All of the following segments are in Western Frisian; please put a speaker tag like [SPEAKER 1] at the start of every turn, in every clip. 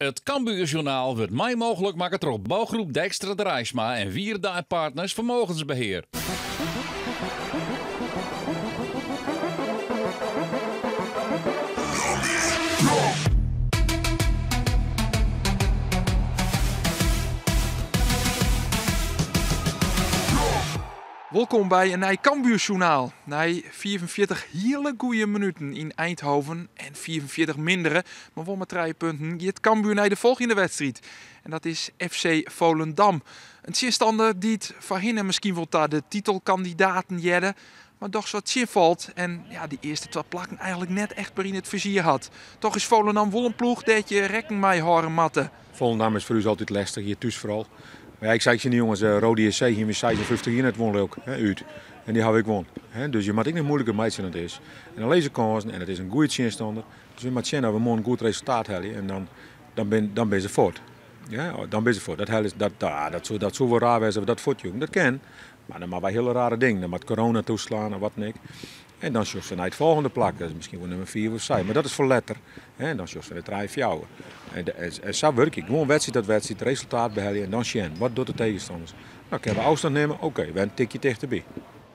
[SPEAKER 1] It Cambuurjournaal wurdt mei mooglik makke troch Bouwgroep Dijkstra Draisma en Wierda en Partners Vermogensbeheer.
[SPEAKER 2] Wolkom by in nij Cambuursjoernaal. Nei 45 hiele goeie minuten yn Eindhoven en 45 mindere, mar wol mei trije punten, giet Cambuur nei de folgjende wedstriid. En dat is FC Volendam. In tsjinstanner dy't foarhinne miskien wol ta de titelkandidaten hearde, mar dochs wat tsjinfalt en ja, dy earste twa plakken eigentlik net echt mear yn it fizier hat. Toch is Volendam wol in ploech dêr't je rekken mei hâlde moatte.
[SPEAKER 3] Volendam is foar ús altyd lestich, hjir thús foaral. Mar ja, ik sei tsjin de jonges, eh, Roda JC hiene we 56 jier net wûn leau ik, hè, út. En dy hawwe ek wûn. Hè. Dus je moatte ek net moeiliker meitsjen dan it is. En dan lizze kânsen en it is in goede tsjinstanner. Dus we moatte sjen dat we moarn in goed resultaat helje en dan, dan, bin, dan binne se fuort. Ja, dan binne se fuort. Dat, helje, dat, dat, dat, soe, dat soe wol raar wêze as we dat fuortjoegen. Dat kin. Mar dan moatte wy hiele rare dingen. Dan moat corona toeslaan of wat dan ek. En dan sjochst nei it folgjende plak. Dat is miskien wol nûmer 4 of 6. Mar dat is foar letter. En dan sjochst nei de 3, 4. En, en, en sa wurkje ik. Gewoan wedstriid dat wedstriid, resultaat behelje en dan sjen. Wat docht de tegenstanners? Nou, kinne we ôfstân nimme? Oké, okay, wer in tikje tichterby.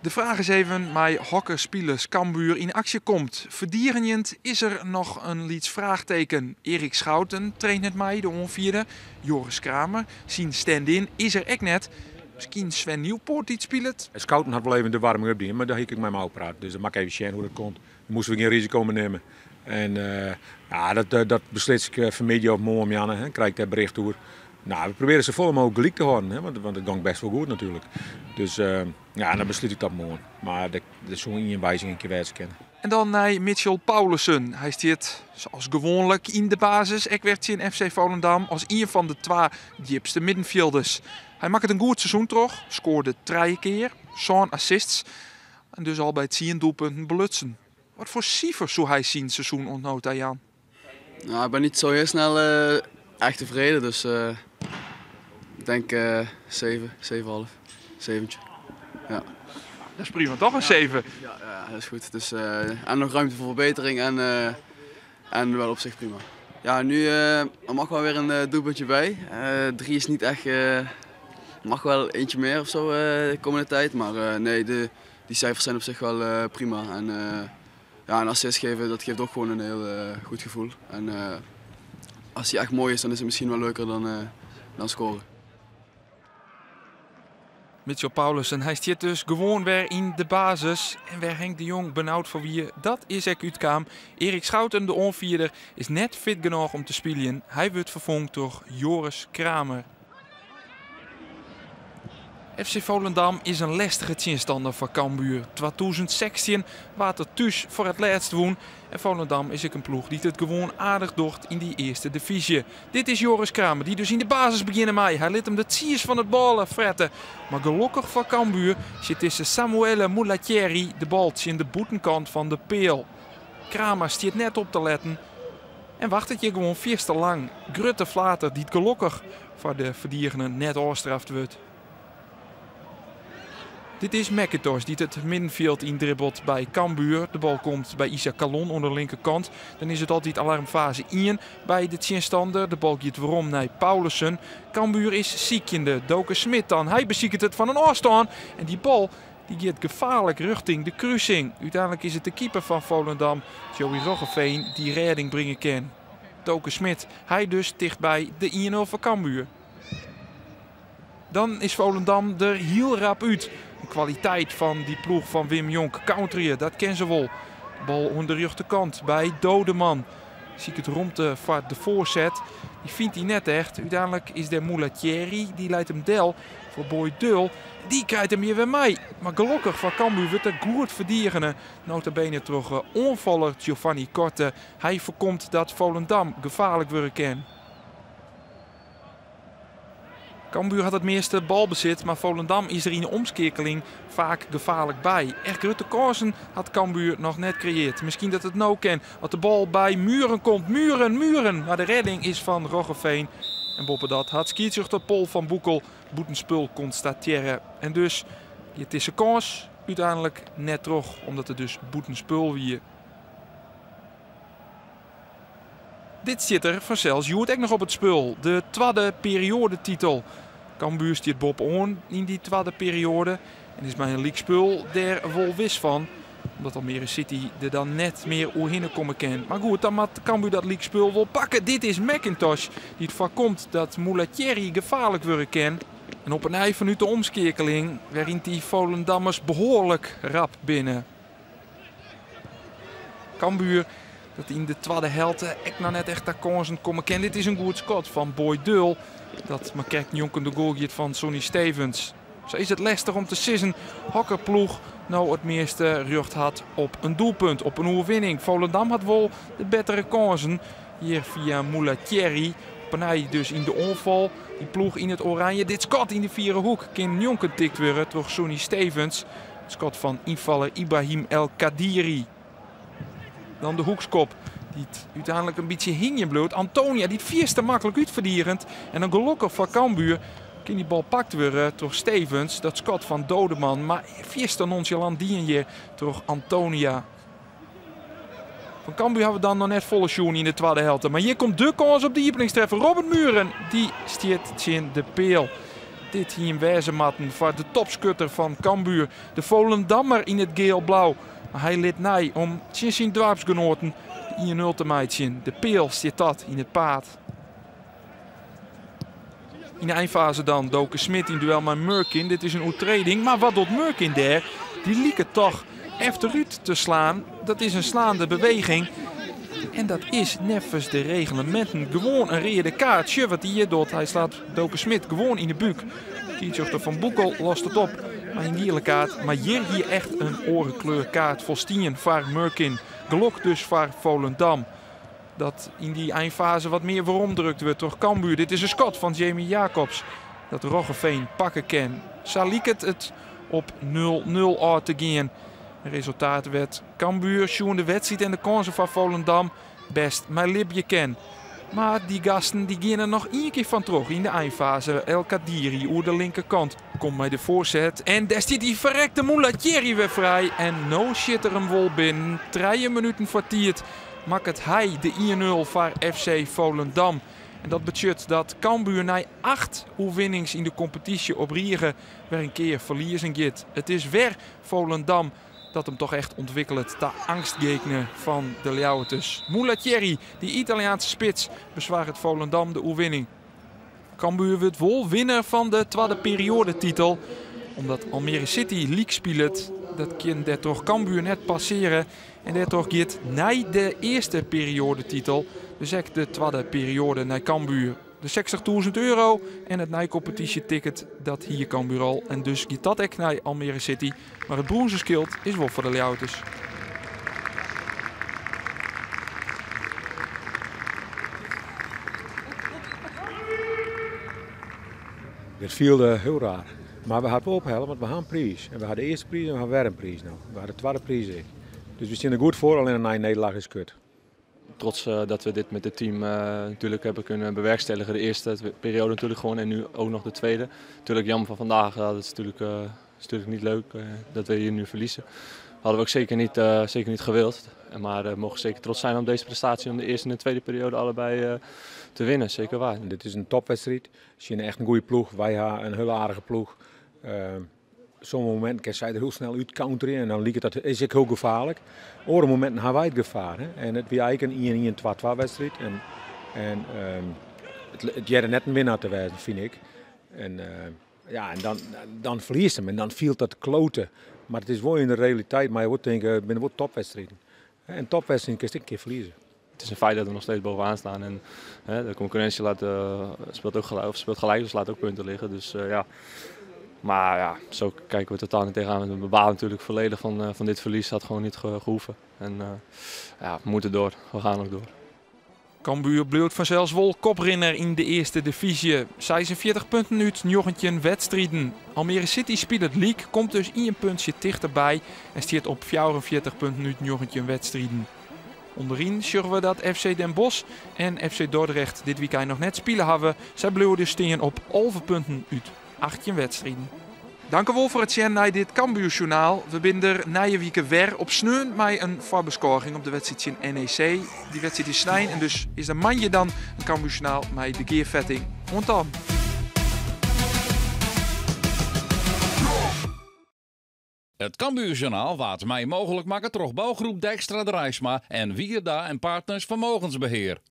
[SPEAKER 2] De fraach is even mei hokker spilers Cambuur yn aksje komt. Ferdigenjend is der noch in lyts fraachteken. Erik Schouten traint net mei, de oanfierder. Joris Kramer, syn stand-in, is der ek net. Miskien Sven Nieuwpoort dy't spilet.
[SPEAKER 3] Schouten hat wol even de warming-up dien, mar dêr hie ik mei him ôfpraat. Dus dan moat ik even sjen hoe't dat komt. Dan moasten we gjin risiko mear nimme. En uh, ja, dat, dat beslis ik fanmiddei of moarn, Janne. Hè, krij ik dêr bericht oer. Nou, we probearje sa folle mooglik gelyk te hâlden, hè, want, want it gie bêst wol goed natuerlik. Dus uh, ja, dan beslút ik dat moarn. Mar der, der soe ien wiziging wêze kinne.
[SPEAKER 2] En dan nei Mitchell Paulissen. Hy stiet, sa as gewoanlik, yn de basis. Ek wer tsjin FC Volendam as ien fan de twa djipste middenfjilders. Hy makket in goed seizoen troch, skoarde trije kear, sân assists en dus al by 10 doelpunten belutsen. Wat foar sifer soe hy syn seizoen oant no ta jaan?
[SPEAKER 4] Nou, ik ben niet zo heel snel echt tevreden, dus ik denk 7, 7,5, zeventje. Ja.
[SPEAKER 2] Dat is prima, toch? Een 7?
[SPEAKER 4] Ja, ja, dat is goed. Dus, en nog ruimte voor verbetering en wel op zich prima. Ja, nu er mag wel weer een doelpuntje bij. 3 is niet echt, mag wel eentje meer of zo de komende tijd. Maar nee, die cijfers zijn op zich wel prima. En ja, een assist geven, dat geeft ook gewoon een heel goed gevoel. En als die echt mooi is, dan is het misschien wel leuker dan scoren.
[SPEAKER 2] Mitchell Paulissen, hy stiet dus gewoan wer yn de basis. En wêr Henk de Jong benaud foar wie, dat is ek útkaam. Erik Schouten, de oanfierder, is net fit genôch om te spyljen. Hy wurdt ferfongen troch Joris Kramer. FC Volendam is in lestige tsjinstanner foar Cambuur. 2016 waard der thús foar it lêst wûn. En Volendam is ek in ploech dy't it gewoan aardich docht yn dy earste divyzje. Dit is Joris Kramer, dy't dus yn de basis begjinne mei. Hy lit him de tsiis fan it bôle frette. Mar gelokkich foar Cambuur sjit dizze Samuele Mulattieri de bal tsjin de bûtenkant fan de peal. Kramer stiet net op te letten en wachtet hjir gewoan fierste lang. Grutte flater dy't gelokkich foar de ferdigener net ôfstraft wurdt. Dit is McIntosh dy't it middenfjild yndribbelt by Cambuur. De bal komt by Issa Kallon oan de linkerkant. Dan is it altyd alarmfaze 1 by de tsjinstanner. De bal giet werom nei Paulissen. Cambuur is sykjende. Doke Schmidt dan. Hy besiket it fan in ôfstân. En dy bal dy giet gefaarlik rjochting de krusing. Uteinlik is it de keeper fan Volendam, Joey Roggeveen, dy't rêding bringe kin. Doke Schmidt, hy dus tichtby de 1-0 foar Cambuur. Dan is Volendam der hiel rap út. De kwaliteit fan dy ploech fan Wim Jonk counterje, dat kinne se wol. Bal oan de rjochterkant by Dodeman. Siket romte foar de foarset. Dy fynt hy net echt. Uteinlik is der Mulattieri, dy leit him del foar Boy Deul. Dy krijt him hjir wer mei. Mar gelokkich foar Cambuur wurdt der goed ferdigene. Nota bene troch oanfaller Giovanni Korte. Hy foarkomt dat Volendam gefaarlik wurde kin. Cambuur hat it measte balbesit, mar Volendam is der yn de omskeakeling faak gefaarlik by. Echt grutte kânsen hat Cambuur noch net kreëarre. Miskien dat it no kin, as de bal by Mühren komt. Mühren, Mühren! Mar de rêding is fan Roggeveen. En boppedat hat skiedsrjochter Pol van Boekel bûtenspul konstatearre. En dus giet dizze kâns úteinlik net troch, omdat it dus bûtenspul wie. Dit stiet der fansels hjoed ek noch op it spul, de twadde perioadetitel. Cambuur stiet boppe-oan yn dy twadde perioade en is mei in lykspul dêr wol wis fan. Omdat Almere City der dan net mear oerhinne komme kin. Mar goed, dan moat Cambuur dat lykspul wol pakke. Dit is McIntosh dy't foarkomt dat Mulattieri gefaarlik wurde kin. En op 'e nij fanút de omskeakeling, wêryn't dy Volendammers behoarlik rap binne. Cambuur dat yn de twadde helte ek noch net echt ta kânsen komme kin. Dit is in goed skot fan Boy Deul dat mar krekt njonken de goal giet fan Sonny Stevens. Sa is it lestich om te sizzen hokker ploech no it measte rjocht hat op in doelpunt, op in oerwinning. Volendam hat wol de bettere kânsen. Hjir fia Mulattieri. Op 'e nij dus yn de oanfal. Dy ploech yn it oranje. Dit skot yn de fiere hoek kin njonken tikt wurde troch Sonny Stevens. It skot fan ynfaller Ibrahim El Kadiri. Dan de hoekskop, dy't úteinlik in bytsje hingjen bliuwt. Antonia dy't fierste maklik útferdigent. En dan gelokkich foar Cambuur kin dy bal pakt wurde troch Stevens. Dat skot fan Dodeman, mar fierste nonchalant dien hjir troch Antonia. Fan Cambuur hawwe we dan noch net folle sjoen yn de twadde helte. Mar hjir komt de kâns op de iepeningstreffer. Robert Mühren, dy stiet tsjin de peal. Dit hie him wêze moatten foar de topskutter fan Cambuur, de Volendammer yn it geel-blau. Mar hy lit nei om tsjin syn doarpsgenoaten de 1-0 te meitsjen. De peal stiet dat yn it paad. Yn de einfaze dan Doke Smit yn duel mei Murkin. Dit is in oertreding, mar wat docht Murkin dêr? Dy liket toch efterút te slaan. Dat is in slaande beweging. En dat is neffens de regleminten gewoan in reade kaart. Sjoch wat hy hjir docht. Hy slaat Doke Smit gewoan yn de búk. Skiedsrjochter Van Boekel lost it op mei in giele kaart. Mar hjir hie echt in oare kleur kaart folstien foar Murkin. Gelok dus foar Volendam. Dat yn dy einfaze wat mear weromdrukt wurdt troch Cambuur. Dit is in skot fan Jamie Jacobs dat Roggeveen pakke kin. Sa liket it op 0-0 ôf te gean. Resultaat wêr't Cambuur sjoen de wedstriid en de kânsen foar Volendam best mei libje kin. Mar dy gasten dy geane noch ien kear fan troch yn de einfaze. El Kadiri oer de linkerkant komt mei de foarset en dêr stiet dy ferrekte Mulattieri wer frij. En no sjit er him wol binnen. Trije minuten foar tiid makket hy de 1-0 foar FC Volendam. En dat betsjut dat Cambuur nei 8 oerwinnings yn de kompetysje op rige wer in kear ferliezen giet. It is wer Volendam dat him toch echt ûntwikkelet ta angstgegner fan de Ljouwerters. Mulattieri, dy Italiaanse spits, besoarget Volendam de oerwinning. Cambuur wurdt wol winner fan de twadde perioadetitel. Omdat Almere City lyk spilet, dat kin dêrtroch Cambuur net passeare. En dêrtroch giet nei de earste perioadetitel dus ek de twadde perioade nei Cambuur. De 60.000 euro en it neikompetysjeticket, dat hie Cambuur al. En dus giet dat ek nei Almere City. Mar it brûnzen skyld is wol foar de Ljouwerters.
[SPEAKER 3] It fielde hiel raar. Mar we ha it wol ophelle, want we ha in priis. En we ha de earste priis en we ha wer in priis no. We ha de twadde priis ek. Dus we stean der goed foar, allinne nei in nederlaach is kut.
[SPEAKER 5] Trots dat we dit met het team natuurlijk hebben kunnen bewerkstelligen. De eerste periode natuurlijk gewoon en nu ook nog de tweede. Natuurlijk jammer van vandaag, dat is natuurlijk niet leuk dat we hier nu verliezen. Hadden we ook zeker niet gewild. Maar we mogen zeker trots zijn op deze prestatie om de eerste en de tweede periode allebei te winnen, zeker waar.
[SPEAKER 3] En dit is een topwedstrijd. Ze zijn echt een goede ploeg. Wij hebben een hele aardige ploeg. Sommige momenten kan zij er heel snel uit counteren en dan liep het dat is ook heel gevaarlijk. Andere momenten hebben wij het gevaar. Hè? En het was eigenlijk een 1-1, 2-2 wedstrijd. En het jaren net een winnaar te wijzen, vind ik. En dan verliest hem en dan viel dat kloten. Maar het is wel in de realiteit, maar je wordt denken, het zijn wel topwedstrijden. En topwedstrijden kun je een keer verliezen.
[SPEAKER 5] Het is een feit dat we nog steeds bovenaan staan en hè, de concurrentie laat speelt ook gelijk, of speelt gelijk, dus laat ook punten liggen. Dus ja. Maar ja, zo kijken we totaal niet tegenaan. We balen natuurlijk volledig van dit verlies. Dat had gewoon niet gehoeven. En ja, we moeten door. We gaan ook door.
[SPEAKER 2] Cambuur bliuwt vanzelfs wol koprinner in de eerste divisie. 46 punten uit 19 wedstrijden. Almere City speelt het league, komt dus 1 puntje dichterbij en stiert op 44 punten uit 19 wedstrijden. Onderin zien we dat FC Den Bosch en FC Dordrecht dit weekend nog net spelen hebben. Zij bleven dus staan op 11 punten uit 18 wedstrijden. Dank wol foar it sjen nei dit Cambuurjournaal. We binne der nije wike wer op sneon mei in foarbeskôging op de wedstriid tsjin NEC. Dy wedstriid is snein en dus is der moandei dan in Cambuurjournaal mei de gearfetting. Oant dan!
[SPEAKER 1] It Cambuurjournaal waard mei mooglik makke troch bougroep Dijkstra Draisma en Wierda en Partners Vermogensbeheer.